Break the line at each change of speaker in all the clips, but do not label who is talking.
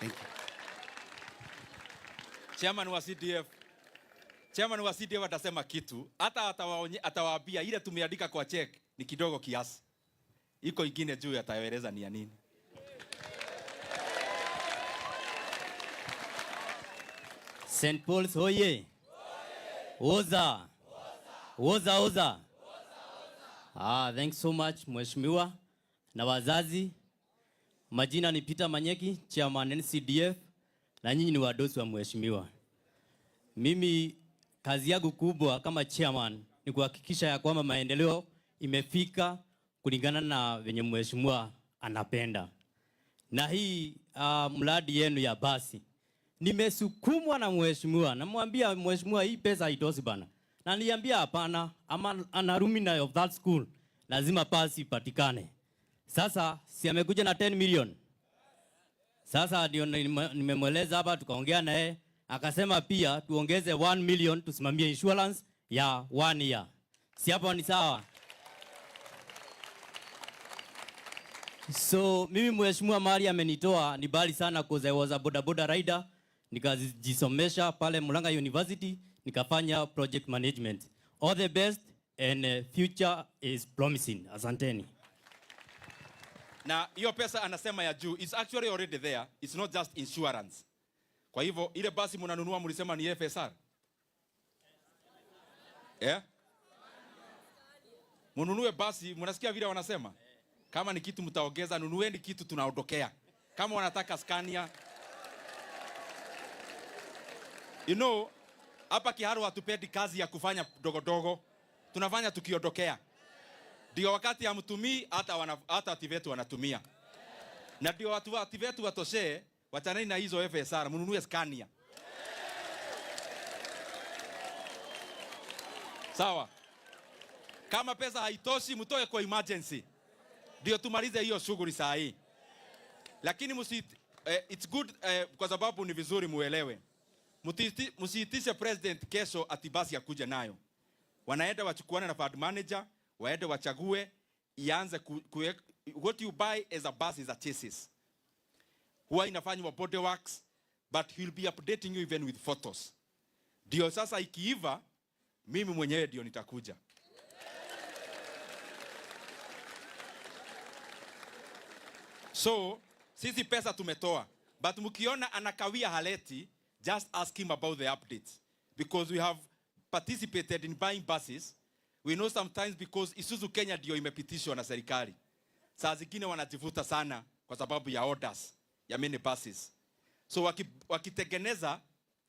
Thank you.
Chairman wa CDF, chairman wa CDF atasema kitu, hata atawaambia ile tumeandika kwa check ni kidogo kiasi. Iko ingine juu ataeleza ni ya nini.
St. Paul's hoye. Oza. Oza oza. Ah, thanks so much Mheshimiwa na wazazi. Majina ni Peter Manyeki, chairman NCDF, na nyinyi ni wadosi wa mheshimiwa. Mimi kazi yangu kubwa kama chairman ni kuhakikisha ya kwamba maendeleo imefika kulingana na venye mheshimiwa anapenda. Na hii mradi yenu ya basi nimesukumwa na mheshimiwa, namwambia mheshimiwa, hii pesa haitoshi bana, na niliambia hapana, ama an alumni of that school lazima basi ipatikane. Sasa si amekuja na 10 million. Sasa ndio nimemweleza hapa, tukaongea naye akasema pia tuongeze 1 million tusimamie insurance ya 1 year. Si hapo ni sawa? So mimi mheshimiwa mali amenitoa ni bali sana cause I was a boda boda rider, nikajisomesha pale Murang'a University, nikafanya project management. All the best and future is promising. Asanteni.
Na hiyo pesa anasema ya juu is actually already there. It's not just insurance. Kwa hivyo ile basi mnanunua mlisema ni FSR. Yeah? Mununue basi, mnasikia vile wanasema? Kama ni kitu mtaongeza, nunueni kitu tunaondokea. Kama wanataka Scania. You know, hapa Kiharu hatupendi kazi ya kufanya dogo dogo. Tunafanya tukiondokea. Ndio wakati hamtumii, hata TVET wanatumia. Na ndio watu wa TVET watoshee, wachaneni na hizo FSR, mnunue Scania. Sawa. Kama pesa haitoshi, mtoe kwa emergency. Ndio tumalize hiyo shughuli saa hii. Lakini it's good kwa sababu ni vizuri muelewe. Msiitishe president kesho ati basi akuje nayo. Wanaenda wachukuane na fund manager, waende wachague, ianze ku, what you buy as a bus is a chassis. Huwa inafanywa body works, but he'll be updating you even with photos. Ndio sasa ikiiva, mimi mwenyewe ndio nitakuja. So, sisi pesa tumetoa, but mkiona anakawia haleti, just ask him about the updates. Because we have participated in buying buses. We know sometimes because Isuzu Kenya ndio imepitishwa na serikali. Saa zingine wanajivuta sana kwa sababu ya orders ya mini buses. So wakitengeneza,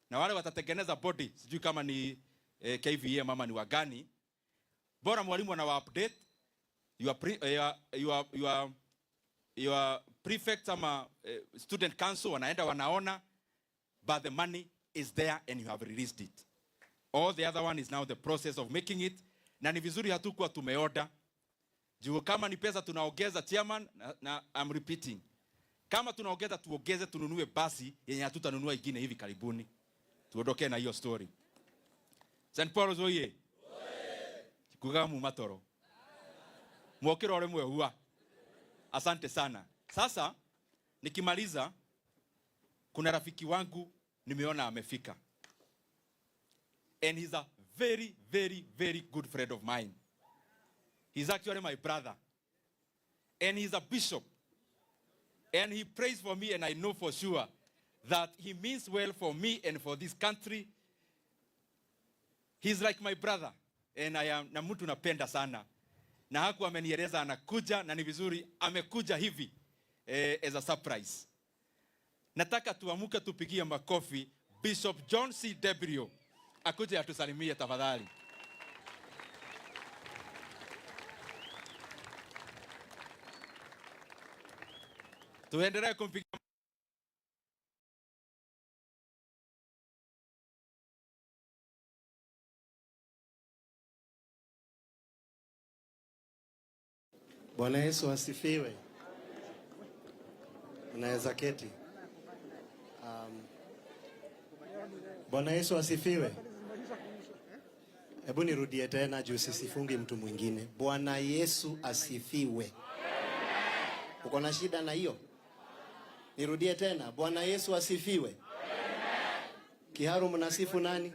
na wale watatengeneza body, sijui kama ni KVA mama ni wagani, bora mwalimu anawa update your pre, your, your, your prefect ama student council wanaenda wanaona, but the money is there and you have released it. All the other one is now the process of making it. Na ni vizuri hatukuwa tumeorder. Juu kama ni pesa tunaongeza chairman, na I'm repeating. Kama tunaongeza tuongeze tununue basi yenye hatutanunua ingine hivi karibuni. Tuondoke na hiyo story. St. Paul's oye. Kuga mu matoro. Mwokero ore mwehua. Asante sana. Sasa nikimaliza, kuna rafiki wangu nimeona amefika. And he's a very, very, very good friend of mine. He's actually my brother. And he's a bishop. And he prays for me, and I know for sure that he means well for me and for this country. He's like my brother. And I am, na mtu napenda sana. Na haku amenieleza anakuja, na ni vizuri amekuja hivi as a surprise. Nataka tuamuke tupigie makofi Bishop John C. Debrio akuje atusalimie tafadhali. Tuendelee kumpigia.
Bwana Yesu asifiwe. Unaweza keti. Bwana Yesu asifiwe. Hebu nirudie tena juu sisifungi mtu mwingine. Bwana Yesu asifiwe. Uko na shida na hiyo? Nirudie tena, Bwana Yesu asifiwe. Kiharu, mnasifu nani?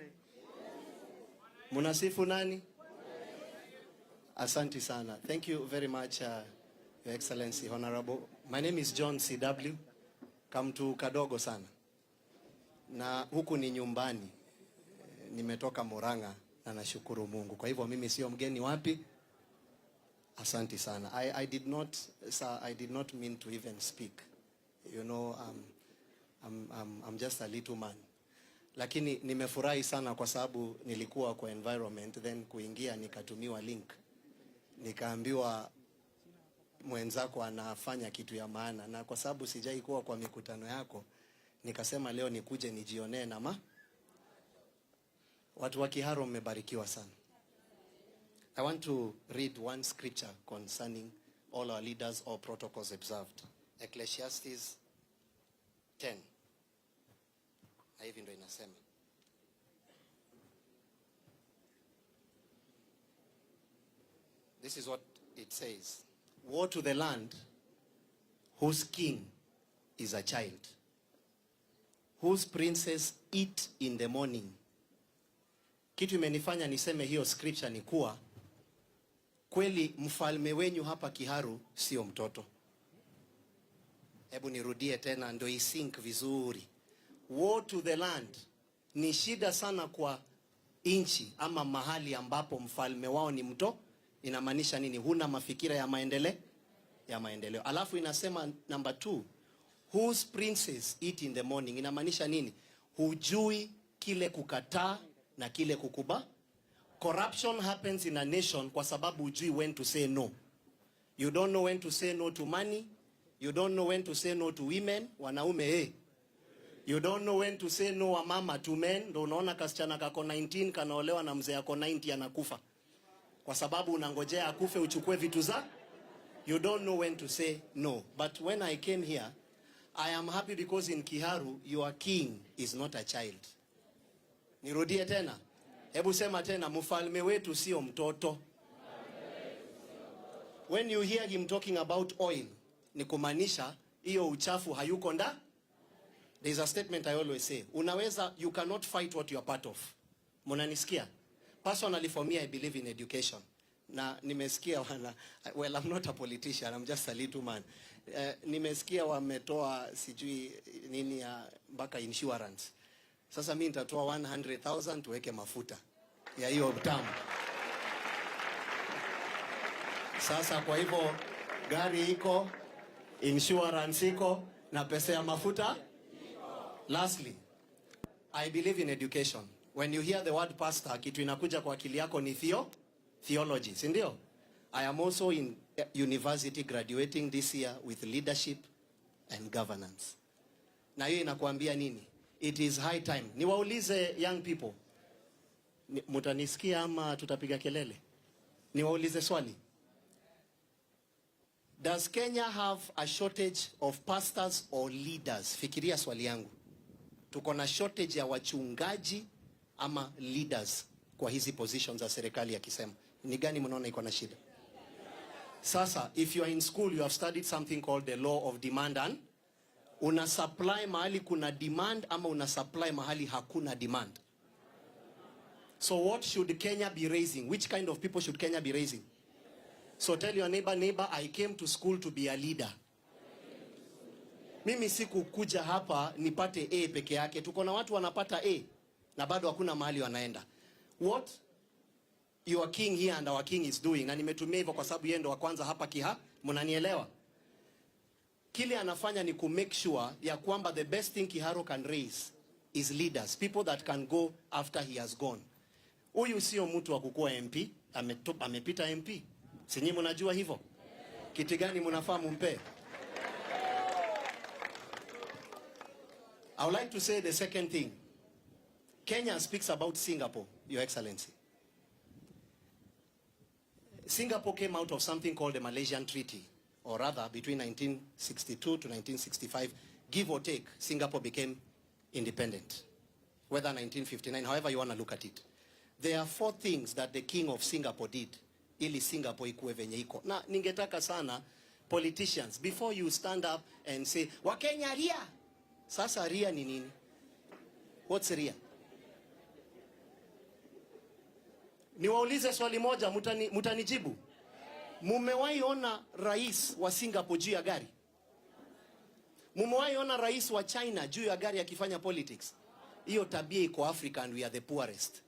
Mnasifu nani? Asante sana. Thank you very much, Your Excellency Honorable. My name is John CW. Kamtu kadogo sana. Na huku ni nyumbani. Nimetoka Murang'a na nashukuru Mungu. Kwa hivyo mimi sio mgeni wapi? Asante sana. I did not, sir, I did not mean to even speak. I'm just a little man. Lakini nimefurahi sana kwa sababu nilikuwa kwa environment, then kuingia nikatumiwa link. Nikaambiwa mwenzako anafanya kitu ya maana, na kwa sababu sijai kuwa kwa mikutano yako, nikasema leo nikuje nijionee na ma watu wa Kiharu mmebarikiwa sana. I want to read one scripture concerning all our leaders or protocols observed. Ecclesiastes 10. Na hivi ndo inasema. This is what it says. Woe to the land whose king is a child, whose princes eat in the morning. Kitu imenifanya niseme hiyo scripture ni kuwa kweli mfalme wenyu hapa Kiharu sio mtoto. Hebu nirudie tena ndio isink vizuri. Woe to the land. Ni shida sana kwa inchi ama mahali ambapo mfalme wao ni mto. Inamaanisha nini? Huna mafikira ya maendeleo, ya maendeleo. Alafu inasema number 2, whose princes eat in the morning. Inamaanisha nini? Hujui kile kukataa na kile kukuba. Corruption happens in a nation kwa sababu hujui when to say no. You don't know when to say no to money. You don't know when to say no to women. Wanaume, eh. You don't know when to say no wa mama to men. Ndio unaona kasichana kako 19 kanaolewa na mzee ako 90 anakufa. Kwa sababu unangojea akufe uchukue vitu za. You don't know when to say no. But when I came here, I am happy because in Kiharu, your king is not a child. Nirudie tena. Hebu sema tena, mfalme wetu sio mtoto. When you hear him talking about oil, ni kumaanisha hiyo uchafu hayuko nda. There is a statement I always say. Unaweza, you cannot fight what you are part of. Mnanisikia? Personally for me, I believe in education. Na nimesikia wana, well, I'm not a politician, I'm just a little man. Nimesikia wametoa sijui nini ya mpaka insurance. Sasa mimi nitatoa 100,000 tuweke mafuta ya hiyo tamu. Sasa kwa hivyo gari iko, insurance iko na pesa ya mafuta. Lastly, I believe in education. When you hear the word pastor, kitu inakuja kwa akili yako ni theology, si ndio? I am also in university graduating this year with leadership and governance. Na hiyo inakuambia nini? It is high time. Niwaulize young people. Mutanisikia ama tutapiga kelele? Niwaulize swali. Does Kenya have a shortage of pastors or leaders? Fikiria swali yangu. Tuko na shortage ya wachungaji ama leaders kwa hizi positions za serikali ya kisema. Ni gani mnaona iko na shida? Sasa, if you are in school, you have studied something called the law of demand and una supply mahali kuna demand ama una supply mahali hakuna demand. So what should Kenya be raising? Which kind of people should Kenya be raising? So tell your neighbor, neighbor, I came to school to be a leader. Mimi sikukuja hapa nipate A peke yake. Tuko na watu wanapata A na bado hakuna mahali wanaenda. What your king here and our king is doing, na nimetumia hivyo kwa sababu yeye ndo wa kwanza hapa Kiha, mnanielewa? Kile anafanya ni ku make sure ya kwamba the best thing Kiharu can raise is leaders, people that can go after he has gone. Huyu sio mtu wa kukua MP, amepita MP. Si nyinyi mnajua hivyo? Kiti gani mnafaa mumpe? I would like to say the second thing. Kenya speaks about Singapore, Your Excellency. Singapore came out of something called the Malaysian Treaty, or rather between 1962 to 1965, give or take, Singapore became independent. Whether 1959, however you want to look at it. There are four things that the king of Singapore did ili Singapore ikuwe venye iko. Na ningetaka sana Politicians, before you stand up and say, "Wakenya ria." Sasa ria ni nini? What's ria? Niwaulize swali moja, mutanijibu. Mumewahi ona rais wa Singapore juu ya gari? Mumewahi ona rais wa China juu ya gari akifanya politics? Hiyo tabia iko Africa and we are the poorest.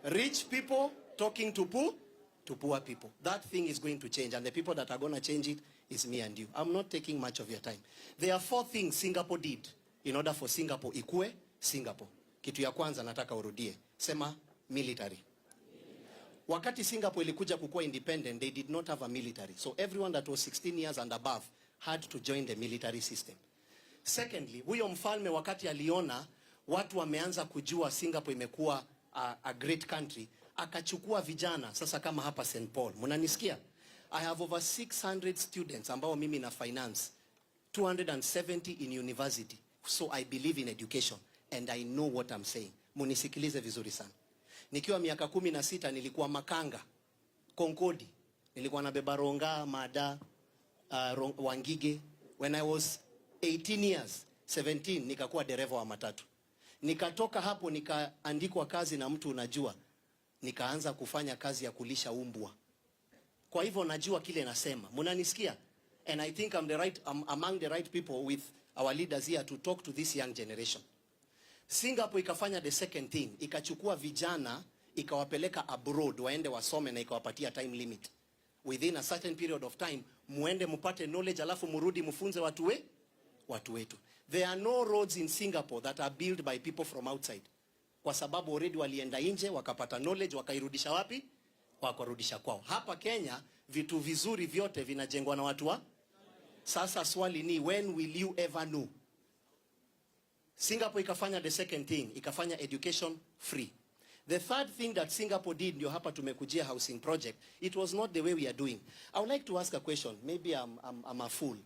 Rich people talking to poor people. That thing is going to change, and the people that are going to change it is me and you. I'm not taking much of your time. There are four things Singapore did in order for Singapore ikue Singapore. Kitu ya kwanza nataka urudie. Sema military. Wakati Singapore ilikuja kukua independent, they did not have a military. So everyone that was 16 years and above had to join the military system. Secondly, huyo mfalme wakati aliona watu wameanza kujua Singapore imekuwa a great country, akachukua vijana. Sasa kama hapa St. Paul, mnanisikia? I have over 600 students ambao mimi na finance, 270 in university. So I believe in education and I know what I'm saying. Munisikilize vizuri sana. Nikiwa miaka 16 nilikuwa makanga Konkodi, nilikuwa nabeba Ronga, Mada, Wangige. When I was 18 years, 17, nikakuwa dereva wa matatu. Nikatoka hapo nikaandikwa kazi na mtu unajua, nikaanza kufanya kazi ya kulisha umbwa. Kwa hivyo najua kile nasema. Mnanisikia? And I think I'm among the right people with our leaders here to talk to this young generation. Singapore ikafanya the second thing, ikachukua vijana ikawapeleka abroad waende wasome na ikawapatia time limit. Within a certain period of time muende mupate knowledge, alafu murudi mfunze watu wetu. There are no roads in Singapore that are built by people from outside, kwa sababu already walienda nje wakapata knowledge, wakairudisha wapi? Wakarudisha kwao. Hapa Kenya vitu vizuri vyote vinajengwa na watu wa. Sasa swali ni, when will you ever know? Singapore ikafanya the second thing, ikafanya education free. The third thing that Singapore did, ndio hapa tumekujia housing project. It was not the way we are doing. I would like to ask a question. Maybe I'm a fool.